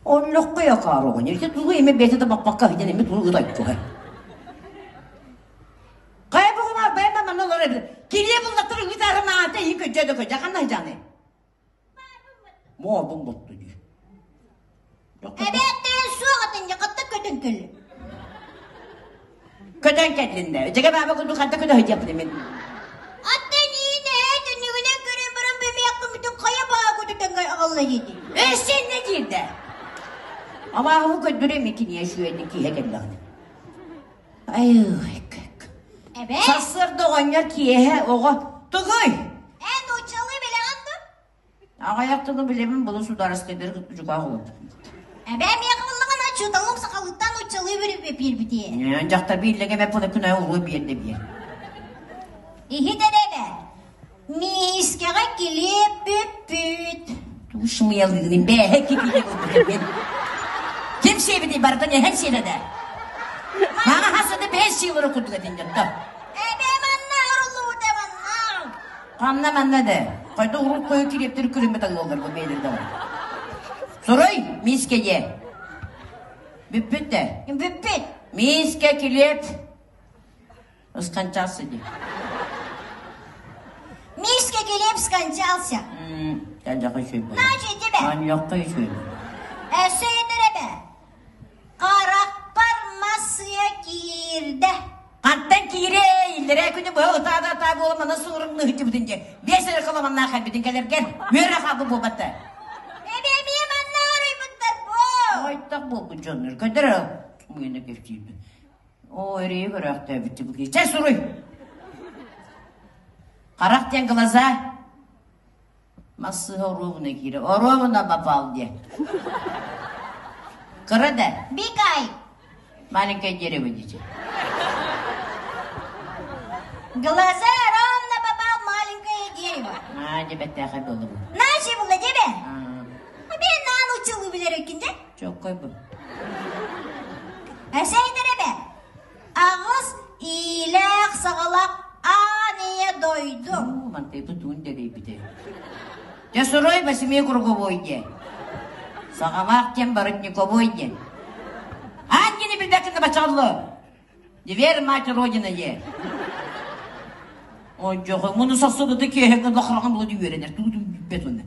Онноххо акаары оҕонньор ити тугу эмэ бэйэтэ да баппакка сылдьан эмэ тугу ытайкуһа. Хайа бугума бэйэм манна олорор эбит. Кириэ буллаттар ыытаары маата иһин көдьө да көдьө ханна сылдьаный? Мообун ботту дии. Эбээттэн суох атын дьакатта көтөн кэллим. Көтөн кэллиннэ. Дьэгэ бааба курдук ханта көтө сылдьаппын мин. Аттан иинэ түннүгүнэн көрөн баран бэмиэххимитин хайа баа көтөтөн аҕалла диэтин. Өссө иннэ диирдэ. Абааһыбы көрдөрө эми киниэ сүөннү киһэ кэллэҕинэ. Ай, Эбээ? Сарсыарда оҕонньор киэһэ оҕо тугуй? Эн нууччалыы билэҕин дуо? Аҕыйах тылы билэбин булу судаарыскайдары кытта дьукаах олордум. Эбээ миэхэ ыллаҕына учууталым сахалыттан нууччалыы биэрбитиэ. Дьахтар бииллэгэ эбэ пуна күнэ улуу биэрдэ биэр. Иһит эрэ эбээ. Миискэҕэ килиэп бүппүт. Тугу шымыйалыыгын бээһэ кипиитэ булбут Ким сиэбитий барытын эһэн сиэтэ да. Маҥа хасыды бэһэн сиилэрэ курдук этин дьонто. Эбээ манна оруллубута манна. Ханна манна да. Хайда урут хойу килиэптери күлүммүт аллаллар бу бэйэлэр да. Суруй, миискэ дьэ. Бүппүт да. Бүппүт. Миискэ килиэп. Скончался дии. Мишка килиэп скончался. Аньяхха үчүгэй буолар. Наачы тебе. Аньяхха үчүгэй буолар. Өссө эбэ. Харахпар масыа киирдэ. Хантан киирээ, иллэрээ күнү быһа ытаа-ытаа буола мана суурумныһытыбытын дьэ. Биэс эрэ кыламаннаах кэлбитин кэлэргэр үөрэ хаалбыт буолбатта. Эбэ эмиэ манна арыйбыттар буо. Ойтох буолбут дьоннор көдөр муйна кэптиирбит. Оо, эрэйи көрөөхтөөбүт бу киһи. Чэ, суруй! Харах диэн глаза. Массыыһа оруобуна киирэ. Оруобуна попал диэн. Кыра да. Бикай. Маленькое дерево дичи. Глаза ровно попал маленькое дерево. А, дебеттээхэй буолла бу. Наша буолла дебе. Мен наан учулуу билер экин де. Чоккой бу. Эсэйдэр эбэ, аҕыс иилээх саҕалаах аан ийэ дойду. Мантайбыт туун дэлэйбитэ. Дьэ суруй восьми круговой диэн. Саҕалаах диэн Воротниковой диэн. Аан диэни билбэккин да бачаллы. Дверь мать Родина диэн. Ой, дьоҕо, муну сосудута киэһэ кылла хараҕын булу үөрэнэр. Туу туу билбэт уонна.